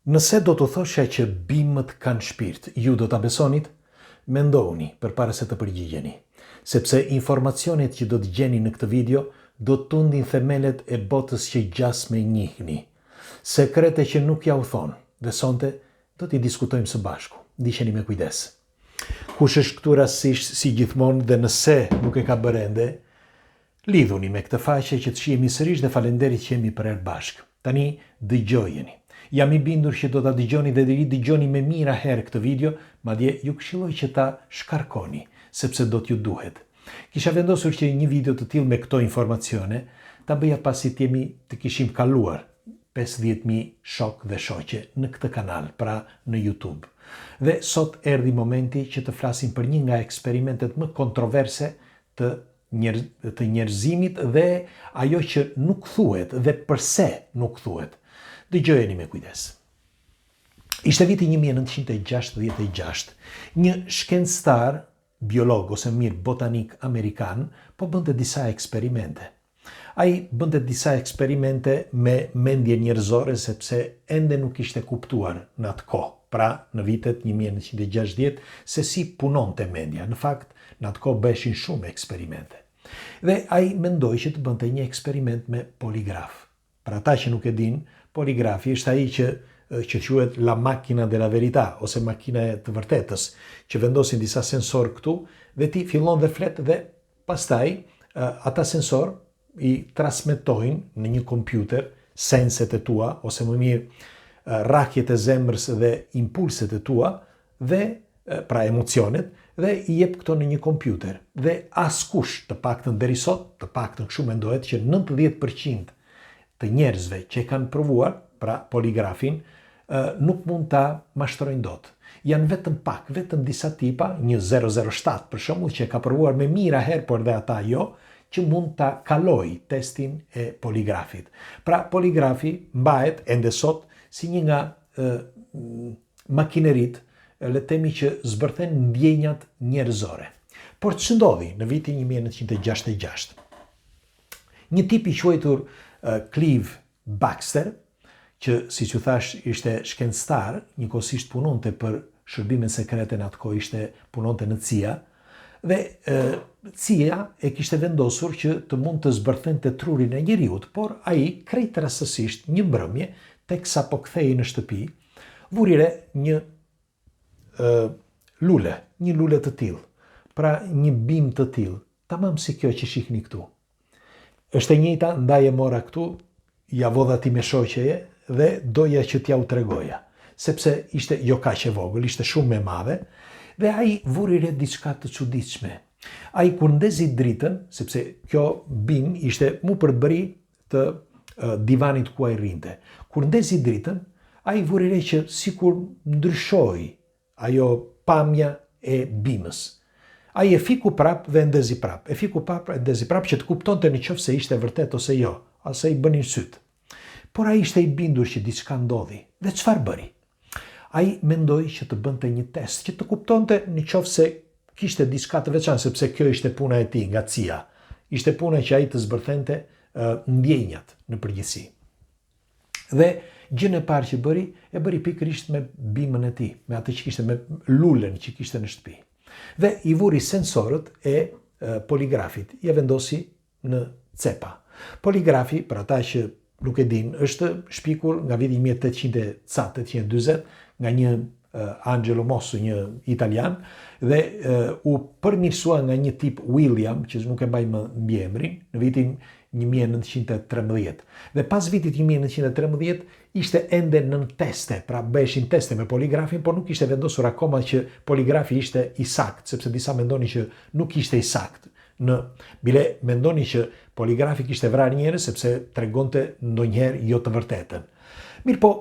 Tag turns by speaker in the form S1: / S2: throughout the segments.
S1: Nëse do t'u thosha që bimët kanë shpirt, ju do ta besonit? Mendohuni përpara se të përgjigjeni, sepse informacionet që do të gjeni në këtë video do të tundin themelet e botës që gjasme njihni. Sekrete që nuk jua thonë, dhe sonte do t'i diskutojmë së bashku. Ndiqeni me kujdes. Kush është këtu rastësisht si gjithmonë dhe nëse nuk e ka bërë ende, Lidhuni me këtë faqe që të shihemi sërish dhe faleminderit që jemi përherë bashkë. Tani dëgjojeni. Jam i bindur që do ta dëgjoni dhe ridëgjoni me mijëra herë këtë video, madje ju këshilloj që ta shkarkoni, sepse do t'ju duhet. Kisha vendosur që një video të tillë me këto informacione ta bëja pasi të jemi të kishim kaluar 50.000 shokë dhe shoqe në këtë kanal, pra në YouTube. Dhe sot erdhi momenti që të flasim për një nga eksperimentet më kontroverse të njer, të njerëzimit dhe ajo që nuk thuhet dhe përse nuk thuhet. Dëgjojeni me kujdes. Ishte viti 1966. Një shkencëtar, biolog ose mirë botanik amerikan, po bënte disa eksperimente. Ai bënte disa eksperimente me mendjen njerëzore sepse ende nuk ishte kuptuar në atë kohë, pra në vitet 1960, se si punonte mendja. Në fakt, në atë kohë bëheshin shumë eksperimente. Dhe ai mendoi që të bënte një eksperiment me poligraf. Për ata që nuk e dinë, poligrafi është ai që që quhet la macchina della verità ose makina e të vërtetës, që vendosin disa sensorë këtu dhe ti fillon dhe flet dhe Pastaj, ata sensorë i transmetojnë në një kompjuter senset e tua, ose më mirë rrahjet e zemrës dhe impulset e tua, dhe pra emocionet, dhe i jep këto në një kompjuter. Dhe askush, të paktën deri sot, të paktën kështu mendohet që 90% të njerëzve që e kanë provuar, pra poligrafin, nuk mund ta mashtrojnë dot. Janë vetëm pak, vetëm disa tipa, një 007 për shembull që e ka provuar me mijëra herë, por dhe ata jo, që mund ta kalojë testin e poligrafit. Pra poligrafi mbahet ende sot si një nga e, makineritë, le të themi që zbërthen ndjenjat njerëzore. Por ç'ndodhi në vitin 1966? Një tip i quajtur Cleve Backster, që siç ju thashë ishte shkencëtar, njëkohësisht punonte për shërbimet sekrete në atë kohë ishte punonte në CIA, dhe e, CIA e kishte vendosur që të mund të zbërthente trurin e njeriut, por ai krejt rastësisht një mbrëmje, teksa po kthehej në shtëpi, vuri re një e, lule, një lule të tillë, pra një bimë të tillë, Tamam si kjo që shihni këtu. Është e njëjta, ndaj e mora këtu, ia vodha time shoqeje dhe doja që t'jua tregoja, sepse ishte jo kaq e vogël, ishte shumë më e madhe, dhe ai vuri re diçka të çuditshme. Ai kur ndezi dritën, sepse kjo bimë ishte mu përbri të divanit ku ai rrinte. Kur ndezi dritën, ai vuri re që sikur ndryshoi Ajo pamja e bimës. Ai e fiku prapë dhe e ndezi prapë, e fiku prapë e ndezi prapë që të kuptonte në qoftë se ishte vërtet ose jo, ose i bënin sytë. Por ai ishte i bindur që diçka ndodhi. Dhe çfarë bëri? Ai mendoi që të bënte një test, që të kuptonte në qoftë se kishte diçka të veçantë, sepse kjo ishte puna e tij nga CIA. Ishte puna që ai të zbërthente ndjenjat në përgjithësi. Dhe gjënë e parë që bëri, e bëri pikërisht me bimën e tij, me atë që kishte me lulen që kishte në shtëpi. Dhe i vuri sensorët e poligrafit, ia vendosi në cepa. Poligrafi, për ata që nuk e dinë, është shpikur nga viti 1800 e ca, 840, nga një Angelo Mosso, një italian, dhe u përmirësua nga një tip William, që nuk e mbaj më mbiemrin, në vitin 1913. Dhe pas vitit 1913 ishte ende nën teste, pra bëheshin teste me poligrafin, por nuk ishte vendosur akoma që poligrafi ishte i saktë, sepse disa mendonin që nuk ishte i saktë. Në bile mendonin që poligrafi kishte vrarë njerëz sepse tregonte ndonjëherë jo të vërtetën. Mirëpo,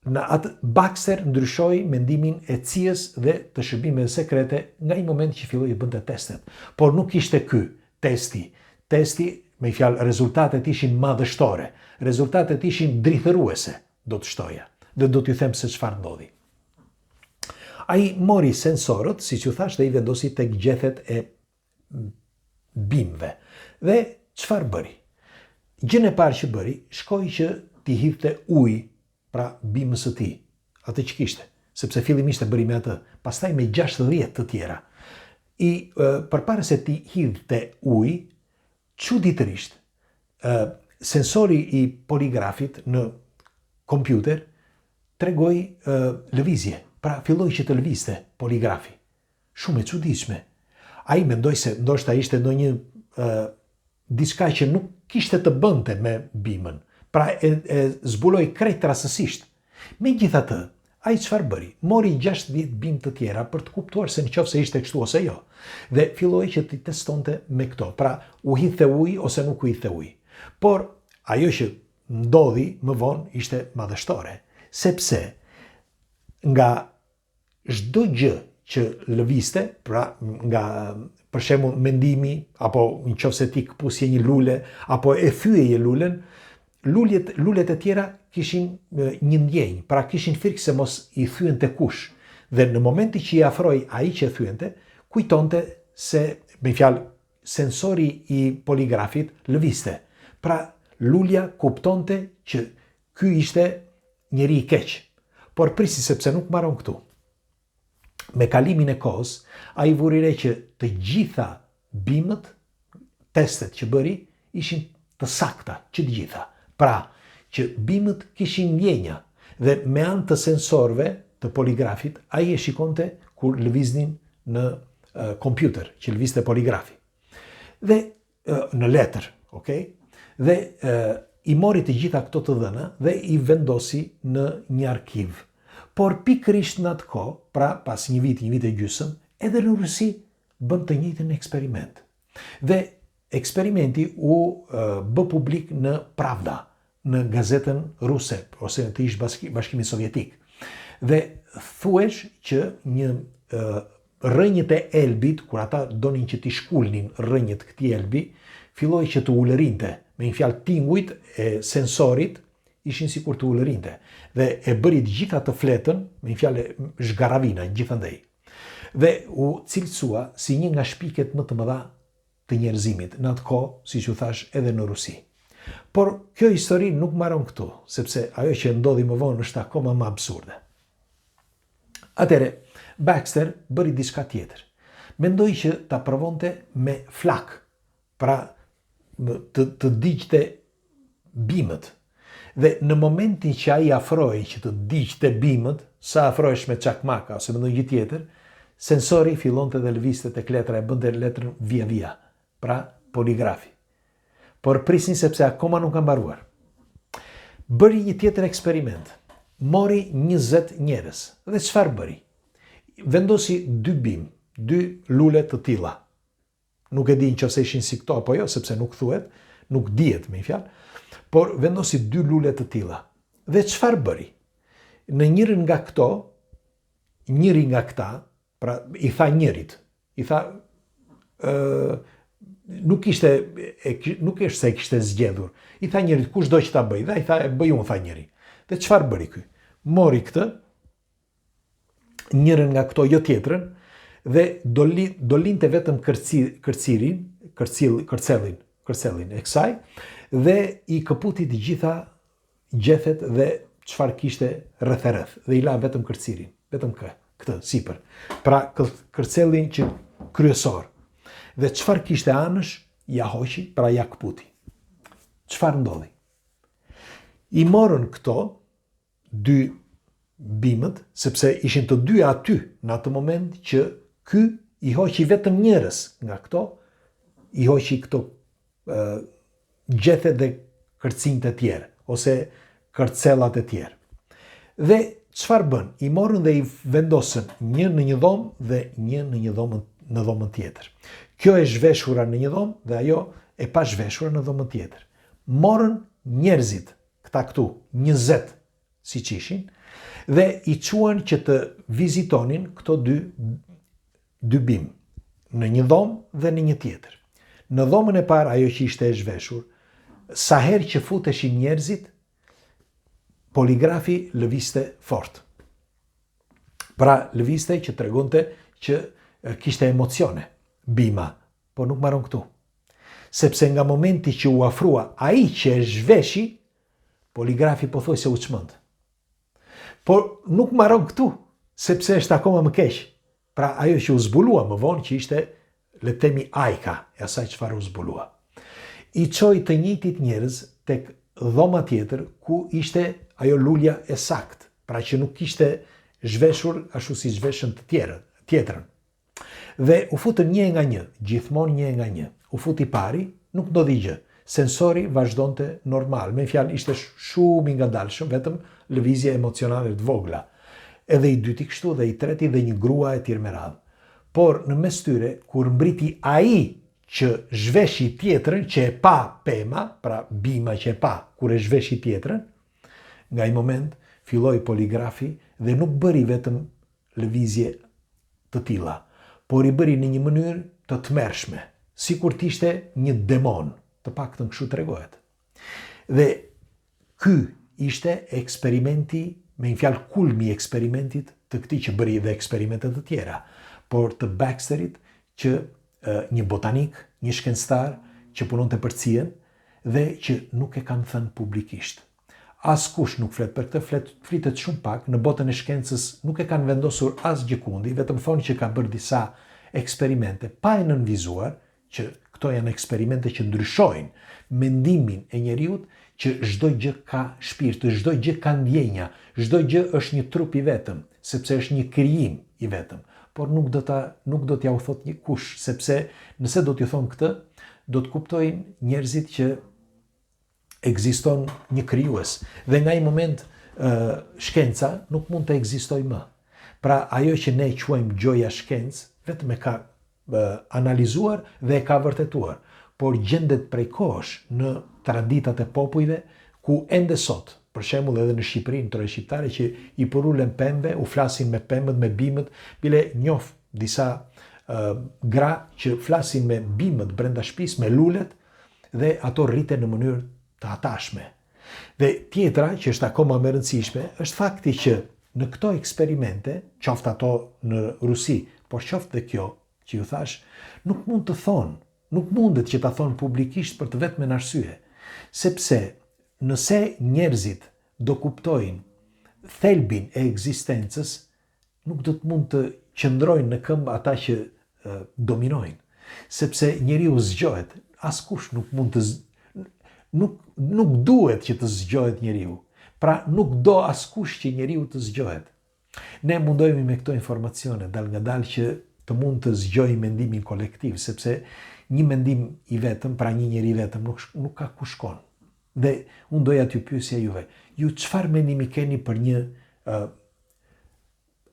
S1: Në atë Baxter ndryshoi mendimin e CIA-s dhe të shërbimeve sekrete nga ai moment që filloi të bënte testet. Por nuk ishte ky testi. Testi, me një fjalë, rezultatet ishin madhështore. Rezultatet ishin drithëruese, do të shtoja. Dhe do t'ju them se çfarë ndodhi. Ai mori sensorët, siç ju thashë, dhe i vendosi tek gjethet e bimëve. Dhe çfarë bëri? Gjënë e parë që bëri, shkoi që t'i hidhte ujë, pra bimës së tij. atë që kishte, sepse fillimisht e bëri me atë, pastaj me 60 të tjera. I përpara se t'i hidhte ujë, çuditërisht, ë sensori i poligrafit në kompjuter tregoi lëvizje, pra filloi që të lëvizte poligrafi. Shumë e çuditshme. Ai mendoi se ndoshta ishte ndonjë ë diçka që nuk kishte të bënte me bimën. Pra e, e zbuloi krejt rastësisht. Megjithatë, ai çfarë bëri? Mori 60 bimë të tjera për të kuptuar se në qoftë se ishte kështu ose jo. Dhe filloi që t'i testonte me këto. Pra, u hidhte ujë ose nuk u hidhte ujë. Por ajo që ndodhi më vonë ishte madhështore, sepse nga çdo gjë që lëvizte, pra nga për shembull mendimi apo në qoftë se ti këpusje një lule apo e thyeje lulen, lulet lulet e tjera kishin një ndjenjë, pra kishin frikë se mos i thyente kush. Dhe në momentin që i afrohej ai që e thyente, kujtonte se me fjalë sensori i poligrafit lëvizte. Pra lulja kuptonte që ky ishte njeri i keq. Por prisni sepse nuk mbaron këtu. Me kalimin e kohës, ai vuri re që të gjitha bimët, testet që bëri, ishin të sakta, që të gjitha. Pra, që bimët kishin ndjenja dhe me anë të sensorëve të poligrafit, ai e shikonte kur lëviznin në kompjuter, që lëvizte poligrafi. Dhe në letër, ok? Dhe e, i mori të gjitha këto të dhëna dhe i vendosi në një arkiv. Por pikërisht në atë kohë, pra pas një vit, një vit e gjysëm, edhe në Rusi bënë të njëjtin eksperiment. Dhe eksperimenti u bë publik në Pravda, në gazetën ruse ose të ish Bashkimit Sovjetik. Dhe thuhesh që një rrënjët e elbit, kur ata donin që t'i shkulnin rrënjët këtij elbi, filloi që të ulërinte. Me një fjalë tingujt e sensorit ishin sikur të ulërinte. Dhe e bëri të gjitha të fletën, me një fjalë zhgarravina gjithandej. Dhe u cilësua si një nga shpikjet më të mëdha të njerëzimit, në atë kohë, siç ju thashë, edhe në Rusi. Por kjo histori nuk mbaron këtu, sepse ajo që ndodhi më vonë është akoma më absurde. Atëherë, Baxter bëri diçka tjetër. Mendoi që ta provonte me flakë, pra të, të digjte bimët. Dhe në momentin që ai afrohej që të digjte bimët, sa afrohesh me çakmak ose me ndonjë gjë tjetër, sensori fillonte dhe lëvizte tek letra e bënte letrën vija vija, pra poligrafi. Por prisni sepse akoma nuk ka mbaruar. Bëri një tjetër eksperiment. Mori 20 njerëz. Dhe çfarë bëri? Vendosi dy bimë, dy lule të tilla. Nuk e di në qoftë se ishin si këto apo jo, sepse nuk thuhet, nuk dihet me një fjalë, por vendosi dy lule të tilla. Dhe çfarë bëri? Në njërin nga këto, njëri nga këta, pra i tha njërit, i tha ë nuk ishte e, nuk është se e kishte zgjedhur. I tha njërit kush do që ta bëj, dhe ai tha e bëj unë tha njëri. Dhe çfarë bëri ky? Mori këtë njërën nga këto, jo tjetrën, dhe do, li, do linte vetëm kërci, kërcirin, kërcil, kërcellin, kërcellin e kësaj, dhe i këputi të gjitha gjethet dhe çfarë kishte rreth e rreth, dhe i la vetëm kërcirin, vetëm kë, këtë, sipër. Pra kërcellin që kryesor. Dhe çfarë kishte anësh, ia hoqi, pra ia këputi. Çfarë ndodhi? I morën këto, dy bimët, sepse ishin të dy aty në atë moment që ky i hoqi vetëm njërës nga këto, i hoqi këto e, gjethet dhe kërcinjtë e tjerë, ose kërcellat e tjerë. Dhe çfarë bënë? I morën dhe i vendosën një në një dhomë dhe një në një dhomë në dhomën tjetër. Kjo e zhveshura në një dhomë dhe ajo e pazhveshura në dhomën tjetër. Morën njerëzit këta këtu, 20 siç ishin, dhe i çuan që të vizitonin këto dy dy bimë, në një dhomë dhe në një tjetër. Në dhomën e parë ajo që ishte e zhveshur, sa herë që futeshin njerëzit, poligrafi lëvizte fort. Pra lëvizte që tregonte që kishte emocione bima, por nuk mbaron këtu. Sepse nga momenti që u afrua ai që e zhveshi, poligrafi pothuajse u çmend. Por nuk mbaron këtu, sepse është akoma më keq. Pra ajo që u zbulua më vonë që ishte le të themi ajka e asaj çfarë u zbulua. I çoi të njëjtit njerëz tek dhoma tjetër ku ishte ajo lulja e saktë, pra që nuk kishte zhveshur ashtu si zhveshën të tjerët, tjetrën. Dhe u futën një e nga një, gjithmonë një e nga një. U fut i pari, nuk ndodhi gjë. Sensori vazhdonte normal, me një fjalë ishte shumë i ngadalshëm, vetëm lëvizje emocionale të vogla. Edhe i dyti kështu dhe i treti dhe një grua e tjerë me radhë. Por në mes tyre, kur mbriti ai që zhveshi tjetrën, që e pa pema, pra bima që e pa kur e zhveshi tjetrën, nga ai moment filloi poligrafi dhe nuk bëri vetëm lëvizje të tilla, por i bëri në një mënyrë të tmerrshme, sikur të ishte një demon, të paktën kështu tregohet. Dhe ky ishte eksperimenti, me një fjalë kulmi i eksperimentit të këtij që bëri dhe eksperimente të tjera, por të Baxterit që një botanik, një shkencëtar që punonte për CIA-n dhe që nuk e kanë thënë publikisht. Askush nuk flet për këtë, flet, flitet shumë pak, në botën e shkencës nuk e kanë vendosur asgjëkundi, vetëm thonë që ka bërë disa eksperimente, pa e nënvizuar që këto janë eksperimente që ndryshojnë mendimin e njeriut që çdo gjë ka shpirt, çdo gjë ka ndjenja, çdo gjë është një trup i vetëm, sepse është një krijim i vetëm. Por nuk do ta nuk do t'ja u thotë një kush, sepse nëse do t'ju thonë këtë, do të kuptojnë njerëzit që ekziston një krijues dhe nga ai moment shkenca nuk mund të ekzistojë më. Pra ajo që ne quajmë gjoja shkencë, vetëm e ka analizuar dhe e ka vërtetuar, por gjendet prej kohësh në traditat e popujve ku ende sot, për shembull edhe në Shqipëri, në trojet shqiptare që i përulen pemëve, u flasin me pemët, me bimët, bile njoh disa gra që flasin me bimët brenda shtëpisë, me lulet, dhe ato rriten në mënyrë të hatashme. Dhe tjetra, që është akoma më e rëndësishme, është fakti që në këto eksperimente, qoftë ato në Rusi, por qoftë dhe kjo që ju thashë, nuk mund të thonë, nuk mundet që ta thonë publikisht për të vetmen arsye, sepse nëse njerëzit do kuptojnë thelbin e ekzistencës, nuk do të mund të qëndrojnë në këmbë ata që dominojnë. Sepse njeriu zgjohet, askush nuk mund të nuk nuk duhet që të zgjohet njeriu. Pra nuk do askush që njeriu të zgjohet. Ne mundohemi me këto informacione dalngadalë që të mund të zgjojmë mendimin kolektiv, sepse një mendim i vetëm, pra një njeri i vetëm nuk nuk ka ku shkon. Dhe unë doja t'ju pyesja juve, ju çfarë mendimi keni për një uh,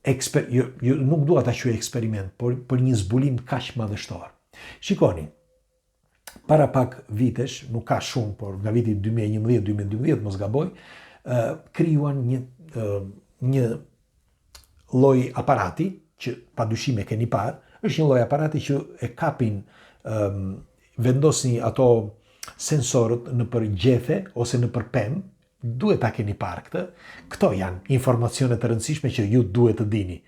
S1: eksper, jo, jo, nuk dua ta quaj eksperiment, por për një zbulim kaq madhështor. Shikoni, para pak vitesh, nuk ka shumë, por nga viti 2011-2012, mos gaboj, ë krijuan një ë një lloj aparati që pa dyshim e keni parë, është një lloj aparati që e kapin ë vendosni ato sensorët nëpër gjethe ose nëpër pemë Duhet ta keni parë këtë. Këto janë informacione të rëndësishme që ju duhet të dini.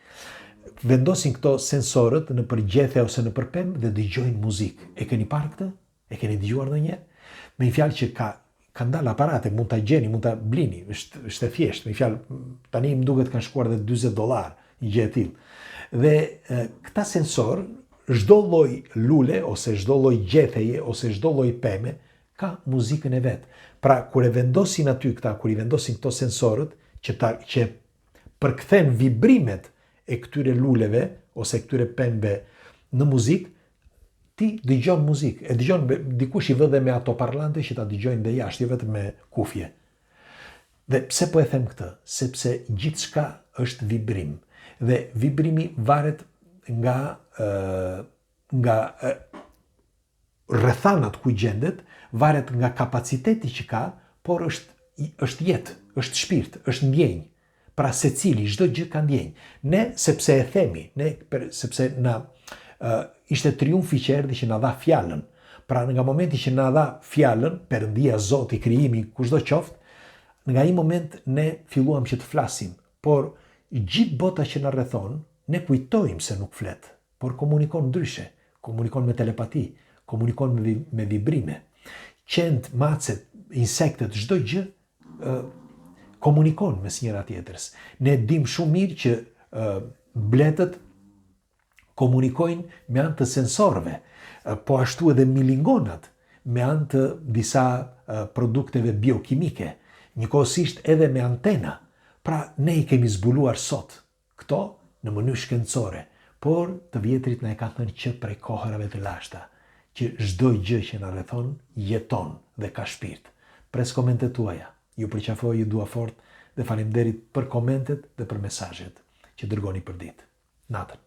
S1: Vendosin këto sensorët nëpër gjethe ose nëpër pemë dhe dëgjojnë muzikë. E keni parë këtë? E keni dëgjuar ndonjëherë? Me një fjalë që ka kanë dalë aparate, mund ta gjeni, mund ta blini, është është e thjeshtë. Me një fjalë tani më duket kanë shkuar dhe 40 dollar, një gjë e tillë. Dhe e, këta sensorë, çdo lloj lule ose çdo lloj gjetheje ose çdo lloj peme ka muzikën e vet. Pra kur e vendosin aty këta, kur i vendosin këto sensorët që ta që përkthen vibrimet e këtyre luleve ose këtyre pemëve në muzikë, ti dëgjon muzikë. E dëgjon dikush i vë dhe me altoparlante që ta dëgjojnë dhe jashtë, jo vetëm me kufje. Dhe pse po e them këtë? Sepse gjithçka është vibrim. Dhe vibrimi varet nga ë nga rrethanat ku gjendet, varet nga kapaciteti që ka, por është është jetë, është shpirt, është ndjenjë. Pra secili, çdo gjë ka ndjenjë. Ne sepse e themi, ne per, sepse na uh, ishte triumfi që erdhi që na dha fjalën. Pra nga momenti që na dha fjalën, Perëndia, Zoti, krijimi, kushdo qoftë, nga ai moment ne filluam që të flasim, por gjithë bota që na rrethon, ne kujtojmë se nuk flet. por komunikon ndryshe, komunikon me telepati, komunikon me, me vibrime. Qentë, macet, insektet, çdo gjë ë Komunikon mes njëra tjetrës. Ne dimë shumë mirë që bletët komunikojnë me anë të sensorëve, po ashtu edhe milingonat me anë të disa produkteve biokimike, njëkohësisht edhe me antena. Pra, ne i kemi zbuluar sot këto në mënyrë shkencore, por të vjetrit na e kanë thënë që prej kohërave të lashta, që çdo gjë që na rrethon jeton dhe ka shpirt. Pres komentet tuaja. Ju përqafoj, ju dua fort dhe faleminderit për komentet dhe për mesazhet që dërgoni përditë. Natën.